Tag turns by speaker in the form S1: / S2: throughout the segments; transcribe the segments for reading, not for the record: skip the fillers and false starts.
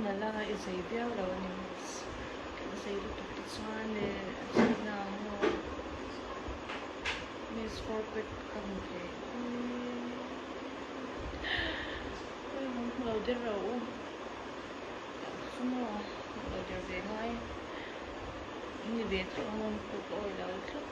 S1: nalh a, i zei viau lo a ni miss. Kan zei lutuk te chuan leh a chhina ang maw miss forpet ka hmu thei ui hmu lo der ro u chu maw hmu lo der ve ngai ni ve tho ang awm pawh ka awih lo tlat.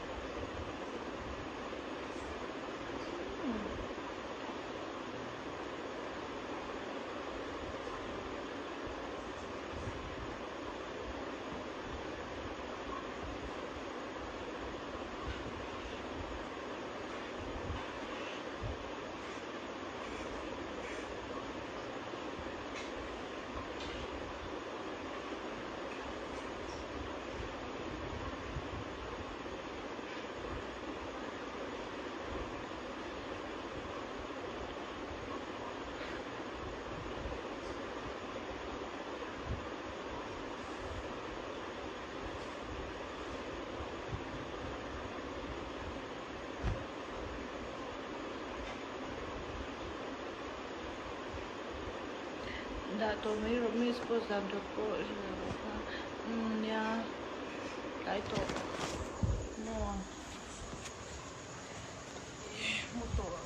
S1: Dah tawh mai rawh miss post dan tur pawh i hre lo kha umm nia tlai tawh maw. Mu tawh.